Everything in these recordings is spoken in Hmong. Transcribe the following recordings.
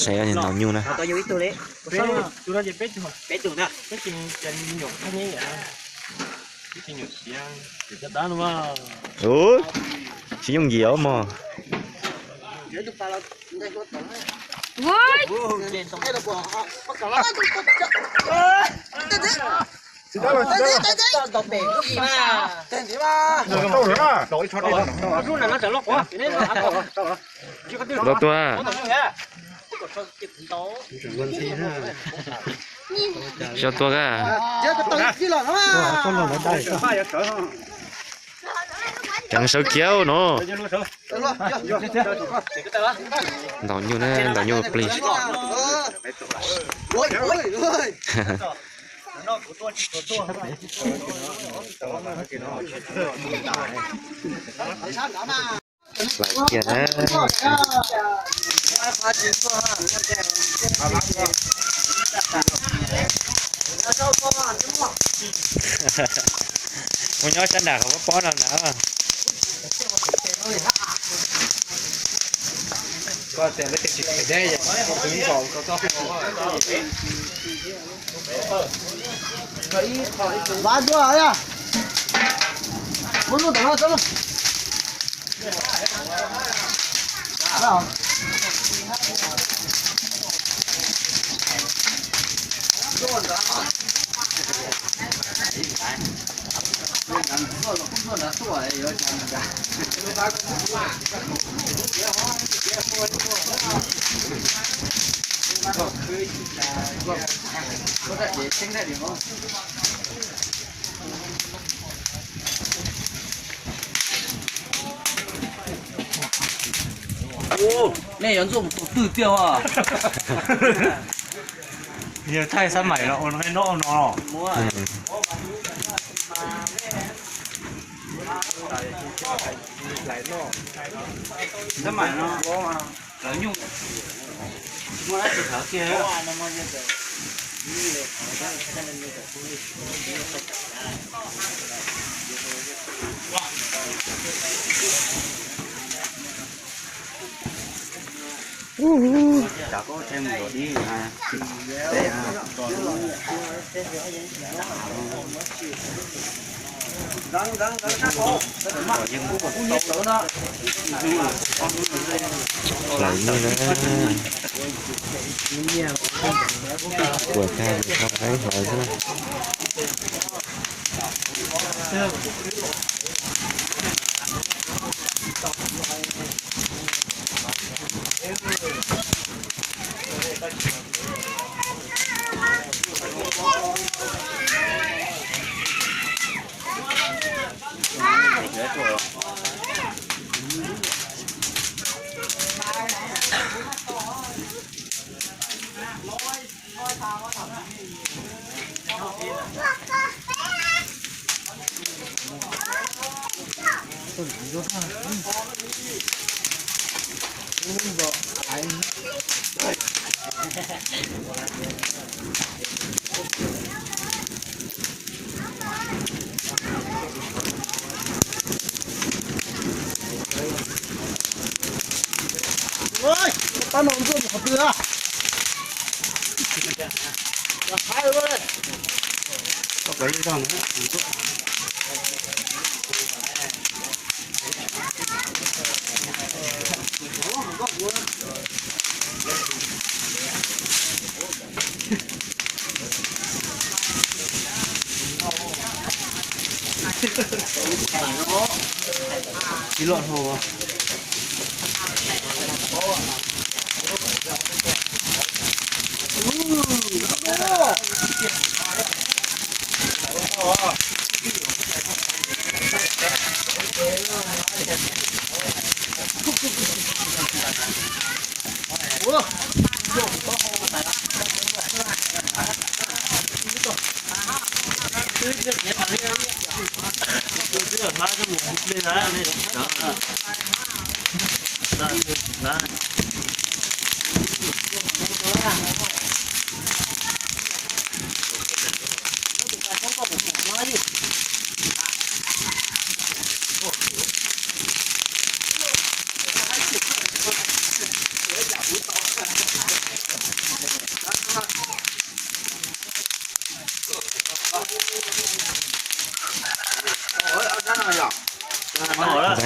Saib ntaus nyuj na. Ub, tsis yooj yim os mog. Tua tua. Tso tua ka. Ceev sawv kiag no. Ntaus nyuj na, ntaus nyuj plig. Lawm kiag na. Mus nyob sab nram qhov pob pob no ntag. Nej yuav ntxuaj mus tus twg tiag os? Yog thaij xab maim los ua no no. Xab maim no lawv nyuj tsis muaj dab tsi thawv kiag. Hlawv nyuj na. Kuam tag ces tau qaib hlawv xwb na. Pab no ntxuaj mus qhov twg a? Tsis loj hlo.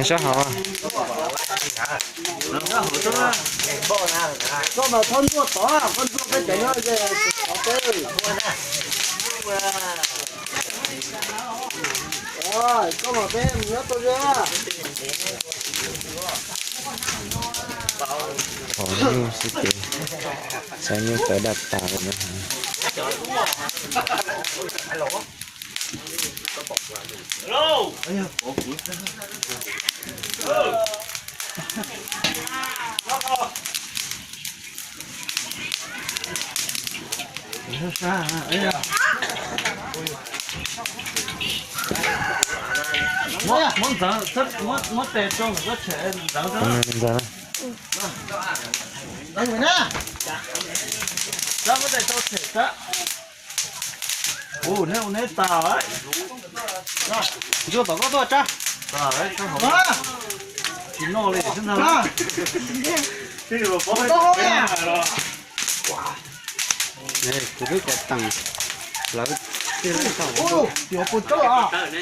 Sab hauv. Koj mas txhob ntxuaj tod, koj ntxuaj peb cov nyob tod peb. Koj mas peb nyob tau ze. Pom nyuj xwb ces xav nyuj tawv daj tas li no. Muab ntxeev, muab tes rau nkawd tshem ntxeev xwb. Tsab muab tes rau tshem tsab. Ua neb ua neb tas. Ntsuag tom koj tuaj tsab. Tsis noj li xwb ntag. Kuv twb kom teem lawv.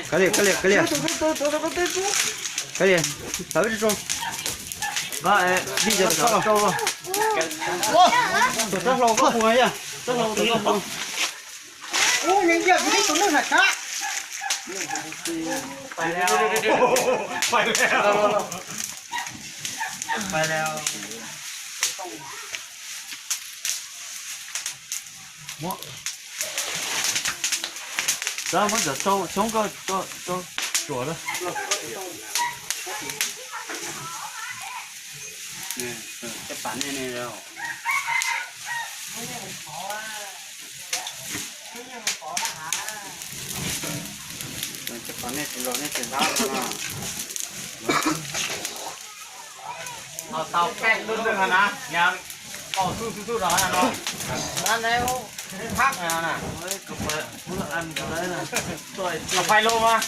Kav liam, kav liam, kav liam. Kav liam, lawv tsis tso. Nqa vij cov tawm rau. Tawm rab hlau koj mus yom, rab hlau tawm koj mus. Muab, muab cov rau xyoob koj tsuam na. Tau peb lub lwg na, nyab kaum xub xub xub rau no, na neb phab na. Fais lus mas.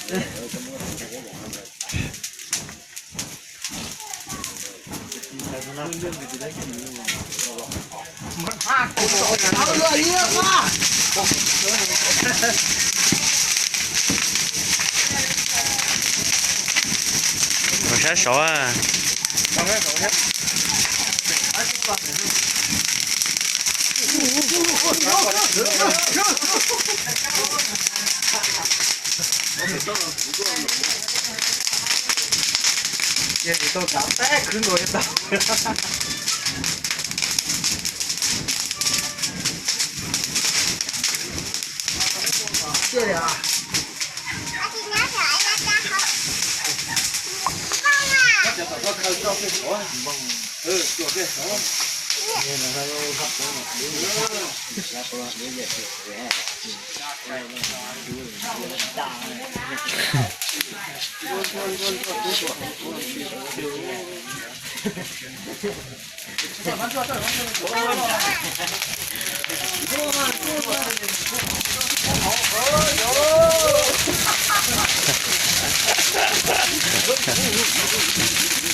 Sab saud. Tau tsav teb khwv nkaus tau.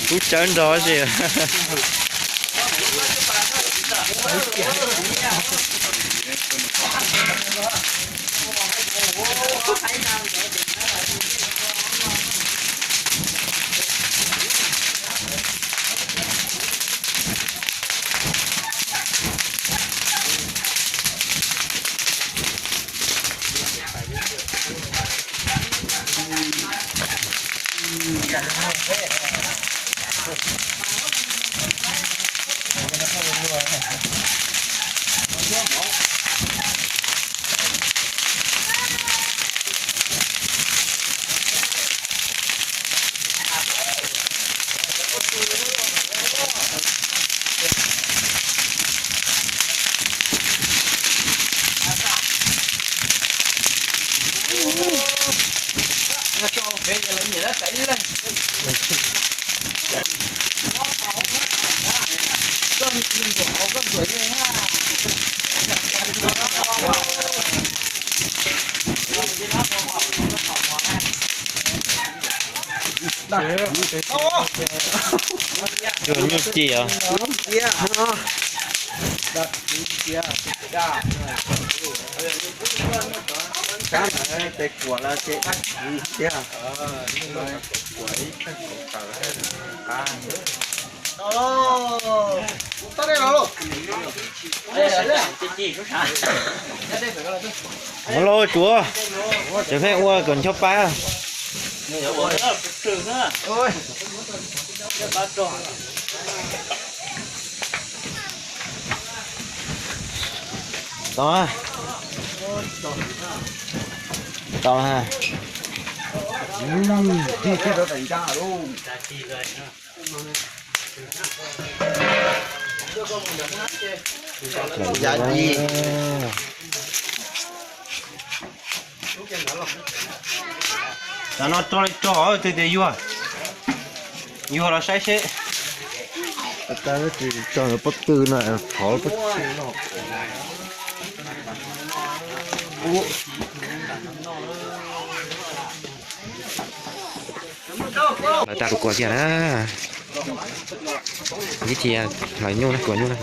Kub cawv nrog si. Nyuj ci os. Sab ntawd tes kuam los ces dab tsi thiab. Ua lauj tsuav, ces pheej ua kom ncho pa. Tau, tau ha. Cov no rog li rog, tus tias yuag, yuag los saib seb. Rog pob tw no, thov pob tw no. Lawv tas kuv kuam kiag na. Ib txhia hlawv nyuj na, kuam nyuj na.